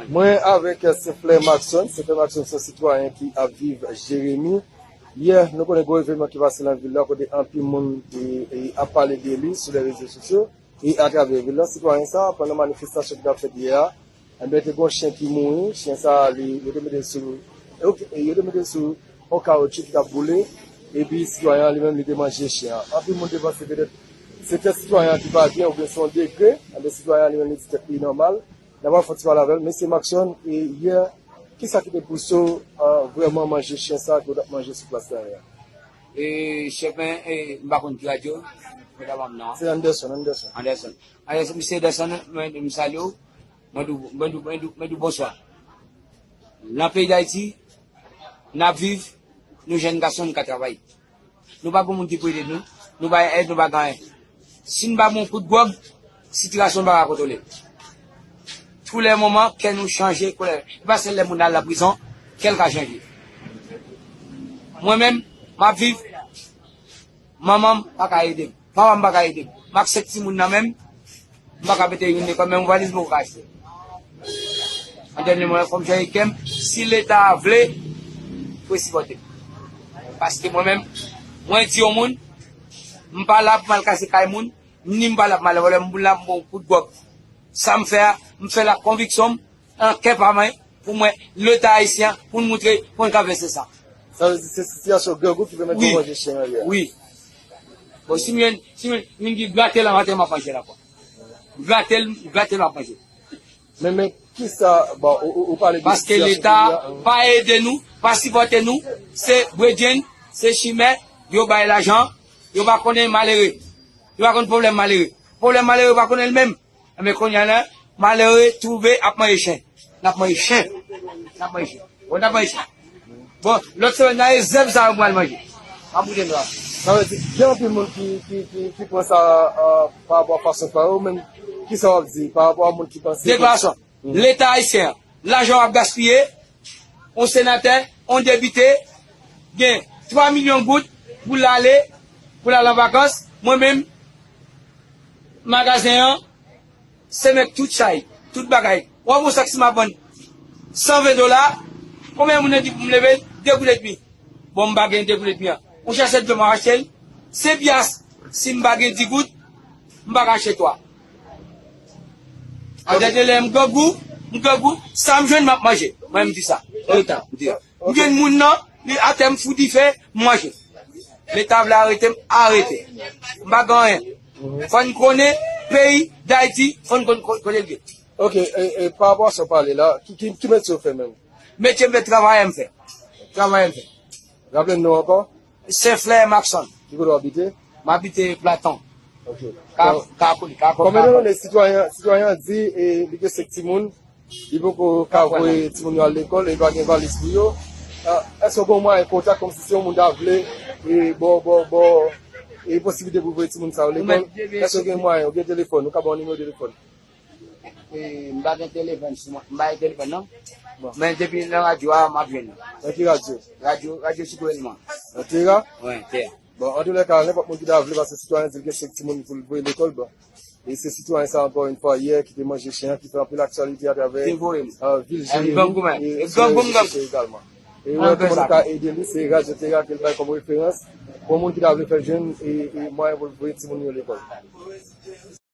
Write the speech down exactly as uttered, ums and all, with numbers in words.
Mwen avèk Senflè Maxon. Senflè Maxon se yon sitwayen ki ap viv Jeremi. Yè, nou konnen gwo evènman ki pase nan vil la, kote anpil moun e, e, ap pale de li sou lè rezo sosyo e atravè vil la. Sitwayen sa, pandan manifestasyon ki t ap fèt yè a, enben, te gen yon chen ki mouri. Chen sa, li, yo te mete l sou, e, ok, e, yo te mete l sou yon kawotchou ki t ap boule. Epi, sitwayen an li menm, li te manje chen an. Anpil moun te panse petèt se tèt sitwayen an ki pa byen oubyen se yon degre. Enben, sitwayen an li menm, li di tèt li nòmal. N ap fè yon ti pale avè l. Mesye Maxon, e yè, kisa ki te pouse w, a, vrèman manje chen sa ke w t ap manje sou plas la yè? E, chèf, men, e, m pa konn ki radyo, mwen ta ban m nan. Se Anderson, Anderson. Anderson. Anderson, mesye Anderson, mwen, m salye w. Mwen di w, mwen di w, mwen di w, mwen di w bonswa. Nan peyi Dayiti, n ap viv, nou jèn gason, nou ka travay. Nou pa gen moun ki pou ede nou, nou pa gen èd, nou pa gen anyen. Si n pa gen yon kout gwòg, sitiyasyon pa ka kontwole. Tou lè moman, kè nou chanje, kolè. E pa sèl lè moun al nan prizon, kè l ka chanje. Mwen menm, m ap viv, manman m pa ka ede m, papa m pa ka ede m. M ak senk timoun nan men m, m pa ka mete youn lekòl, menm yon valiz m poko ka achte. An dènye moman, fò m chanje kè m. Si Leta vle, pou sipòte m. Paske mwen menm, mwen di yon moun, m pa la pou m al kase kay moun, ni m pa la pou m al vòlè, m la pou m pran yon kout gwòg. Sa m fè a, m fè l ak konviksyon m, an kè pa mwen, pou mwen, Leta ayisyen an, pou n moutre, pou n ka vèse sa. Sa vle di se sitiyasyon grangou ki pèmèt nou manje chen an yè. Wi. Bon, si m jwenn, si m jwenn, m di grate l an maten, m ap manje l ankò. Grate l, grate l, m ap manje. Men, men, kisa, bon, ou, ou, ou pale de sitiyasyon peyi a, hein. Paske Leta pa ede nou, pa sipòte nou, se bredjenn, se chimè, yo bay lajan, yo pa konnen malere. Yo pa konn pwoblèm malere. Pwoblèm malere, yo pa konnen l menm. Enben, kounye a la, malere twouve ap manje chen. N ap manje chen. N ap manje chen. Bon, n ap manje chen. Bon, lòt semèn nan, e zèb sa yo pral manje. M ap boule nou a. Sa vle di, gen anpil moun ki, ki, ki, ki pran sa, euh, pa rapò a fason pa yo, men kisa w ap di pa rapò a moun ki panse ke... Deklarasyon. Leta ayisyen an, lajan w ap gaspiye, yon senatè, yon depite, gen twa milyon goud pou l ale, pou l al an vakans. Mwen menm, magazen an, se mèt tout chay, tout bagay. W ap wè yon sak si m ap vann san ven dola, konbyen moun nan di pou m leve? De goud edmi. Bon, m pa gen de goud edmi an. Yon chachè dlo m ap achte l. Se pyas, si m pa gen di goud, m pa ka achte twa. An dènye lè, m grangou, m grangou, sa m jwenn, m ap manje. Mwen, m di sa. Leta, m di. M jwenn moun nan, li atè, m fou dife, m manje. Leta vle arete m, arete. M pa gen anyen. Fò n konnen peyi Dayiti, fò n konn ko-, kote l ye. Ok, e, e, pa rapò a sa w pale la, ki, ki, ki metye w fè menm? Metye m fè, travayè m fè. Travayè m fè. Raple n non w ankò? Senflè Maxon. Ki kote w abite? M abite Platon. Ok. Ka, bon, Kakoli, Kakoli. Kòm etandone sitwayen, sitwayen an di, e, li gen senk timoun, li poko ka voye timoun yo al lekòl, e li pa gen valiz pou yo. Ah, èske w gen mwayen kontak kòmsi se yon moun ta vle, e, bò, bò, bò, e posiblite pou voye timoun sa yo lekòl? Èske w gen mwayen, ou gen telefòn, ou ka ban yon nimewo telefòn? E, m pa gen telefòn sou mwen. M pa gen telefòn, non. Bon. Men depi nan radyo a, m ap jwenn li. Nan ki radyo? Radyo, radyo Sikoyèlman. Nan Tera? Wi, Tera. Bon, antoulèka, nenpòt moun ki ta vle, paske sitwayen di l gen senk timoun pou l voye lekòl, bon. E se sitwayen sa, ankò yon fwa, yè, ki te manje chen an, ki fè anpil aktyalite atravè, euh, vil Jeremi e sou lè rezo sosyo egalman. E ou wè kòman nou ka ede li, se Radyo Tera ke l bay kòm referans pou moun ki ta vle fè jwenn e, e mwayen pou l voye timoun yo lekòl.